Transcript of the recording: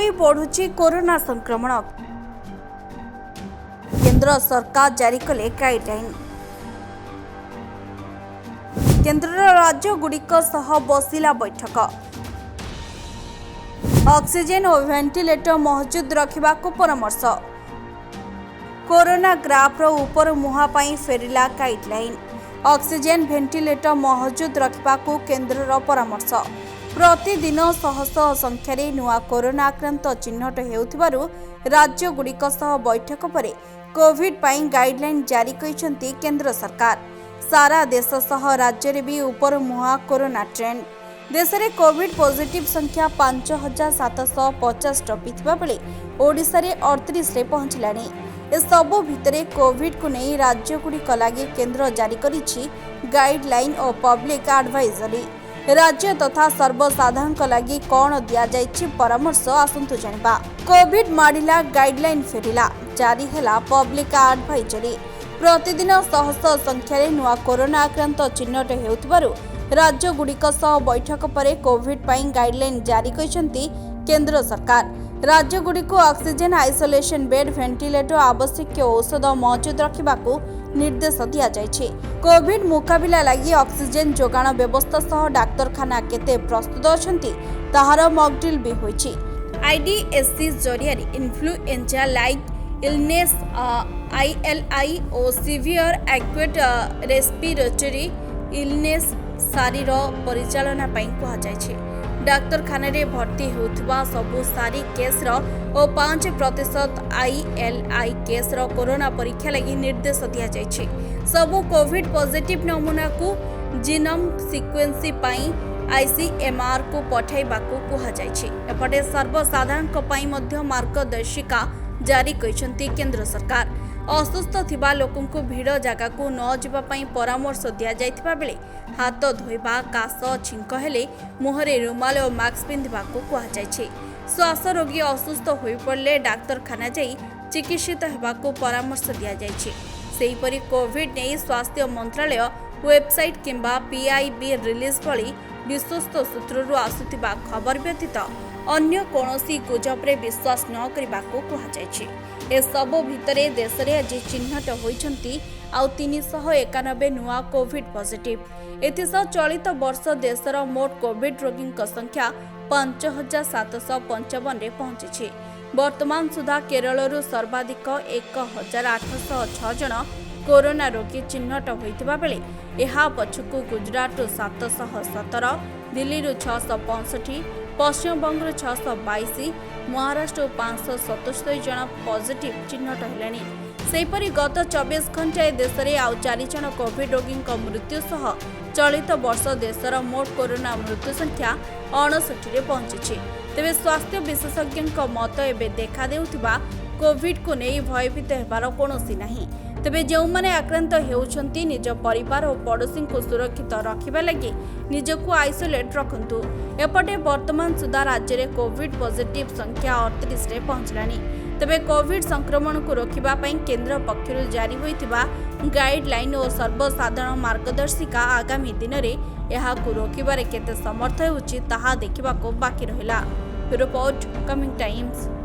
ହୋଇ ବଢୁଛି କରୋନା ସଂକ୍ରମଣ। କେନ୍ଦ୍ର ସରକାର ଜାରି କଲେ ଗାଇଡଲାଇନ୍। କେନ୍ଦ୍ରର ରାଜ୍ୟଗୁଡ଼ିକ ସହ ବସିଲା ବୈଠକ। ଅକ୍ସିଜେନ୍ ଓ ଭେଣ୍ଟିଲେଟର ମହଜୁଦ ରଖିବାକୁ ପରାମର୍ଶ। କରୋନା ଗ୍ରାଫର ଉପର ମୁହାଁ ପାଇଁ ଫେରିଲା ଗାଇଡଲାଇନ୍। ଅକ୍ସିଜେନ୍, ଭେଣ୍ଟିଲେଟର ମହଜୁଦ ରଖିବାକୁ କେନ୍ଦ୍ରର ପରାମର୍ଶ। ପ୍ରତିଦିନ ଶହ ଶହ ସଂଖ୍ୟାରେ ନୂଆ କରୋନା ଆକ୍ରାନ୍ତ ଚିହ୍ନଟ ହେଉଥିବାରୁ ରାଜ୍ୟଗୁଡ଼ିକ ସହ ବୈଠକ ପରେ କୋଭିଡ୍ ପାଇଁ ଗାଇଡଲାଇନ୍ ଜାରି କରିଛନ୍ତି କେନ୍ଦ୍ର ସରକାର। ସାରା ଦେଶ ସହ ରାଜ୍ୟରେ ବି ଉପରମୁହାଁ କରୋନା ଟ୍ରେଣ୍ଡ। ଦେଶରେ କୋଭିଡ୍ ପଜିଟିଭ୍ ସଂଖ୍ୟା 5750 ଟପିଥିବା ବେଳେ ଓଡ଼ିଶାରେ 38ରେ ପହଞ୍ଚିଲାଣି। ଏସବୁ ଭିତରେ କୋଭିଡ୍କୁ ନେଇ ରାଜ୍ୟଗୁଡ଼ିକ ଲାଗି କେନ୍ଦ୍ର ଜାରି କରିଛି ଗାଇଡଲାଇନ୍ ଓ ପବ୍ଲିକ୍ ଆଡଭାଇଜରୀ। ରାଜ୍ୟ ତଥା ସର୍ବସାଧାରଣଙ୍କ ଲାଗି କ'ଣ ଦିଆଯାଇଛି ପରାମର୍ଶ, ଆସନ୍ତୁ ଜାଣିବା। କୋଭିଡ୍ ମାଡ଼ିଲା, ଗାଇଡଲାଇନ୍ ଫେରିଲା, ଜାରି ହେଲା ପବ୍ଲିକ୍ ଆଡଭାଇଜରୀ। ପ୍ରତିଦିନ ଶହ ଶହ ସଂଖ୍ୟାରେ ନୂଆ କରୋନା ଆକ୍ରାନ୍ତ ଚିହ୍ନଟ ହେଉଥିବାରୁ ରାଜ୍ୟଗୁଡ଼ିକ ସହ ବୈଠକ ପରେ କୋଭିଡ୍ ପାଇଁ ଗାଇଡଲାଇନ୍ ଜାରି କରିଛନ୍ତି କେନ୍ଦ୍ର ସରକାର। ରାଜ୍ୟଗୁଡ଼ିକୁ ଅକ୍ସିଜେନ୍, ଆଇସୋଲେସନ୍ ବେଡ୍, ଭେଣ୍ଟିଲେଟର, ଆବଶ୍ୟକୀୟ ଔଷଧ ମହଜୁଦ ରଖିବାକୁ ନିର୍ଦ୍ଦେଶ ଦିଆଯାଇଛି। କୋଭିଡ୍ ମୁକାବିଲା ଲାଗି ଅକ୍ସିଜେନ୍ ଯୋଗାଣ ବ୍ୟବସ୍ଥା ସହ ଡାକ୍ତରଖାନା କେତେ ପ୍ରସ୍ତୁତ ଅଛନ୍ତି, ତାହାର ମକଡ୍ରିଲ୍ ବି ହୋଇଛି। ଆଇଡିଏସ୍ସି ଜରିଆରେ ଇନଫ୍ଲୁଏଞ୍ଜା ଲାଇକ୍ ଇଲନେସ୍, ଆଇଏଲ୍ଆଇ ଓ ସିଭିୟର ଆକ୍ୟୁଟ୍ ରେସ୍ପିରେଟୋରୀ ଇଲନେସ୍, ସାରିର ପରିଚାଳନା ପାଇଁ କୁହାଯାଇଛି। ଡାକ୍ତରଖାନାରେ ଭର୍ତ୍ତି ହେଉଥିବା ସବୁ ସାରି କେସ୍ର ଓ 5% ଆଇଏଲ୍ଆଇ କେସ୍ର କରୋନା ପରୀକ୍ଷା ଲାଗି ନିର୍ଦ୍ଦେଶ ଦିଆଯାଇଛି। ସବୁ କୋଭିଡ୍ ପଜିଟିଭ୍ ନମୁନାକୁ ଜିନମ୍ ସିକ୍ୱେନ୍ସିଂ ପାଇଁ ଆଇସିଏମ୍ଆର୍କୁ ପଠାଇବାକୁ କୁହାଯାଇଛି। ଏପଟେ ସର୍ବସାଧାରଣଙ୍କ ପାଇଁ ମଧ୍ୟ ମାର୍ଗଦର୍ଶିକା ଜାରି କରିଛନ୍ତି କେନ୍ଦ୍ର ସରକାର। ଅସୁସ୍ଥ ଥିବା ଲୋକଙ୍କୁ ଭିଡ଼ ଜାଗାକୁ ନ ଯିବା ପାଇଁ ପରାମର୍ଶ ଦିଆଯାଇଥିବା ବେଳେ ହାତ ଧୋଇବା, କାଶ, ଛିଙ୍କ ହେଲେ ମୁହଁରେ ରୁମାଲ ଓ ମାସ୍କ ପିନ୍ଧିବାକୁ କୁହାଯାଇଛି। ଶ୍ୱାସ ରୋଗୀ ଅସୁସ୍ଥ ହୋଇପଡ଼ିଲେ ଡାକ୍ତରଖାନା ଯାଇ ଚିକିତ୍ସିତ ହେବାକୁ ପରାମର୍ଶ ଦିଆଯାଇଛି। ସେହିପରି କୋଭିଡ୍ ନେଇ ସ୍ୱାସ୍ଥ୍ୟ ମନ୍ତ୍ରାଳୟ ୱେବସାଇଟ୍ କିମ୍ବା ପିଆଇବି ରିଲିଜ୍ ଭଳି ବିଶ୍ୱସ୍ତ ସୂତ୍ରରୁ ଆସୁଥିବା ଖବର ବ୍ୟତୀତ ଅନ୍ୟ କୌଣସି ଗୁଜବରେ ବିଶ୍ୱାସ ନ କରିବାକୁ କୁହାଯାଇଛି। ଏସବୁ ଭିତରେ ଦେଶରେ ଆଜି ଚିହ୍ନଟ ହୋଇଛନ୍ତି ଆଉ 391 ନୂଆ କୋଭିଡ୍ ପଜିଟିଭ୍। ଏଥିସହ ଚଳିତ ବର୍ଷ ଦେଶର ମୋଟ କୋଭିଡ୍ ରୋଗୀଙ୍କ ସଂଖ୍ୟା 5755ରେ ପହଞ୍ଚିଛି। ବର୍ତ୍ତମାନ ସୁଦ୍ଧା କେରଳରୁ ସର୍ବାଧିକ 1806 ଜଣ କରୋନା ରୋଗୀ ଚିହ୍ନଟ ହୋଇଥିବା ବେଳେ ଏହା ପଛକୁ ଗୁଜରାଟରୁ 717, ଦିଲ୍ଲୀରୁ 665, ପଶ୍ଚିମବଙ୍ଗରୁ 622, ମହାରାଷ୍ଟ୍ରରୁ 577 ଜଣ ପଜିଟିଭ୍ ଚିହ୍ନଟ ହେଲେଣି। ସେହିପରି ଗତ 24 ଘଣ୍ଟାରେ ଦେଶରେ ଆଉ ଚାରି ଜଣ କୋଭିଡ୍ ରୋଗୀଙ୍କ ମୃତ୍ୟୁ ସହ ଚଳିତ ବର୍ଷ ଦେଶର ମୋଟ କରୋନା ମୃତ୍ୟୁ ସଂଖ୍ୟା 59ରେ ପହଞ୍ଚିଛି। ତେବେ ସ୍ୱାସ୍ଥ୍ୟ ବିଶେଷଜ୍ଞଙ୍କ ମତ, ଏବେ ଦେଖାଦେଉଥିବା କୋଭିଡ୍କୁ ନେଇ ଭୟଭୀତ ହେବାର କୌଣସି ନାହିଁ। ତେବେ ଯେଉଁମାନେ ଆକ୍ରାନ୍ତ ହେଉଛନ୍ତି, ନିଜ ପରିବାର ଓ ପଡ଼ୋଶୀଙ୍କୁ ସୁରକ୍ଷିତ ରଖିବା ଲାଗି ନିଜକୁ ଆଇସୋଲେଟ୍ ରଖନ୍ତୁ। ଏପଟେ ବର୍ତ୍ତମାନ ସୁଦ୍ଧା ରାଜ୍ୟରେ କୋଭିଡ୍ ପଜିଟିଭ୍ ସଂଖ୍ୟା 38ରେ ପହଞ୍ଚିଲାଣି। ତେବେ କୋଭିଡ୍ ସଂକ୍ରମଣକୁ ରୋକିବା ପାଇଁ କେନ୍ଦ୍ର ପକ୍ଷରୁ ଜାରି ହୋଇଥିବା ଗାଇଡଲାଇନ୍ ଓ ସର୍ବସାଧାରଣ ମାର୍ଗଦର୍ଶିକା ଆଗାମୀ ଦିନରେ ଏହାକୁ ରୋକିବାରେ କେତେ ସମର୍ଥ ହେଉଛି, ତାହା ଦେଖିବାକୁ ବାକି ରହିଲା। Report, coming Times.